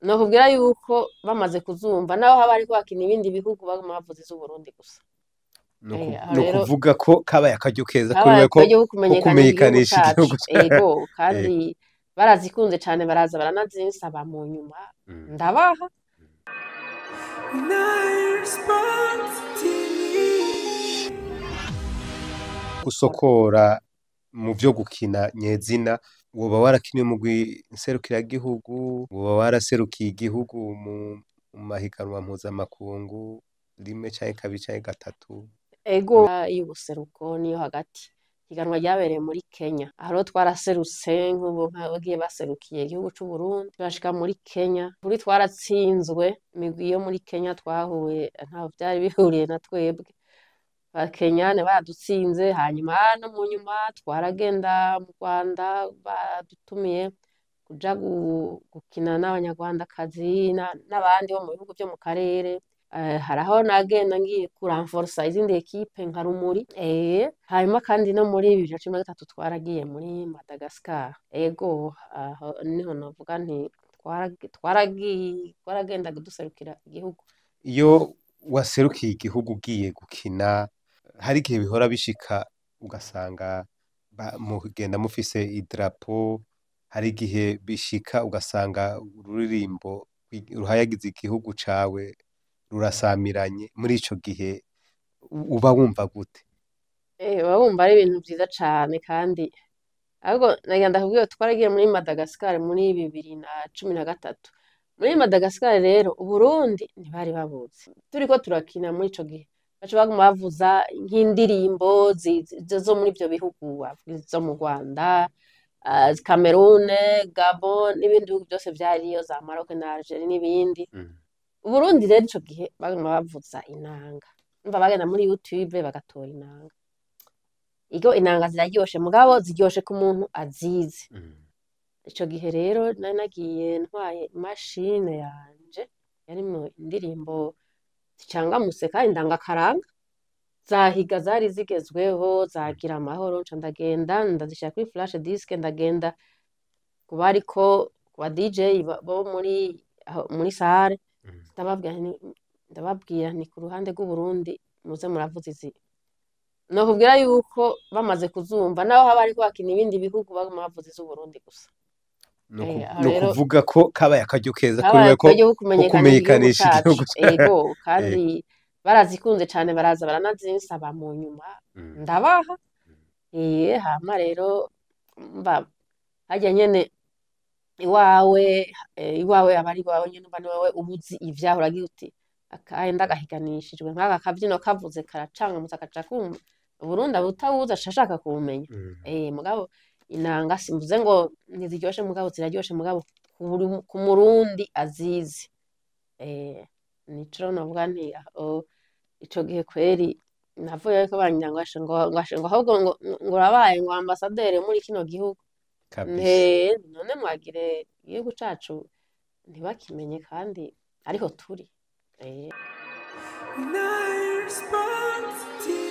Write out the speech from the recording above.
Nokubwira yuko bamaze kuzumva, naho haba hariko hakina ibindi bihugu, baguma bavuza iz'Uburundi gusa. Aho Ni rero ukuvuga ko kabaye akaryo keza kuri kabaye we ko akaryo ko ko kumenyekanisha igihugu kumenyekanisha cacu. igihugu. Ego, kandi barazikunze cane, baraza baranazinsaba mu nyuma, ndabaha. Nile Sports TV. Gusokora mu vyo gukina nyezina, woba warakiniye umugwi nserukiragihugu, woba waraserukiye igihugu mu mahiganwa mpuzamakungu rimwe canke kabiri canke gatatu? Ego, y'ubuseruko niyo hagati. Higanwa ryabereye muri Kenya. Aho rero twaraserutse nk'ubu nk'abagiye baserukiye igihugu c'u Burundi, turashika muri Kenya. Kuri twaratsinzwe imigwi yo muri Kenya twahuye, ntaho vyari bihuriye na twebwe. Abakenyane baradutsinze, hanyuma no mu nyuma twaragenda mu Rwanda, badutumiye kuja gukina n'abanyarwandakazi n'abandi bo mu bihugu vyo mu karere. Hari aho nagenda ngiye kuranforsa izindi ekipe nka Rumuri. Hanyuma kandi no muri 2013 twaragiye muri Madagascar. Ego, aho niho novuga nti twaragendaga duserukira igihugu. Iyo waserukiye igihugu ugiye gukina, hari igihe bihora bishika ugasanga mugenda mufise idarapo, hari igihe bishika ugasanga ururirimbo ruhayagiza igihugu cawe rurasamiranye. Muri ico gihe uba wumva gute? Uba wumva ari ibintu vyiza cane. Kandi ahubwo nagira ndakubwire, twaragiye muri Madagascar muri 2013. Muri Madagascar rero Uburundi ntibari babuzi. Turiko turakina muri ico gihe, baca baguma bavuza nk'indirimbo zo muri ivyo bihugu, zo mu Rwanda, Cameroon, Gabon n'ibindi bihugu byose vyariyo, za Maroc na Algeria n'ibindi. Uburundi rero ico gihe baguma bavuza inanga. Umva, bagenda muri YouTube bagatora inanga. Igo inanga ziraryoshe, mugabo ziryoshe ku muntu azizi. Ico gihe rero nari nagiye ntwaye imashine yanje yarimwo indirimbo zicangamutse kandi ndangakaranga, zahiga zari zigezweho, zagira amahoro. Nca ndagenda ndazishira kuri flash disk, ndagenda ku bariko ku ba DJ bo muri aho muri salle, ndababwira nti ku ruhande rw'Uburundi muze muravuza izi. Nokubwira yuko bamaze kuzumva, naho haba hariko hakina ibindi bihugu, baguma bavuza iz'Uburundi gusa. Aho Ni rero ukuvuga ko kabaye akaryo keza kuri kabaye we ko akaryo ko ko kumenyekanisha igihugu kumenyekanisha cacu. igihugu. Ego, kandi barazikunze cane, baraza baranazinsaba mu nyuma, ndabaha. Hama rero mba harya nyene iwawe, iwawe aba ari iwawe nyene, umva ni wewe uba uzi ivyaho, uragira uti akaye ndagahiganishijwe nk'aka kavyino kavuze karacangamutse, akaca kumva Uburundi abutawuzi aca ashaka kuwumenya. Mugabo inanga simvuze ngo ntiziryoshe, mugabo ziraryoshe, mugabo ku Murundi azizi. Nico novuga nti aho ico gihe kweri navuye ko bangira ngo ashe ngo ahubwo ngo urabaye ngo ambasaderi muri kino gihugu. Kabisa. None mwagire igihugu cacu ntibakimenye kandi ariho turi. Nile Sports TV.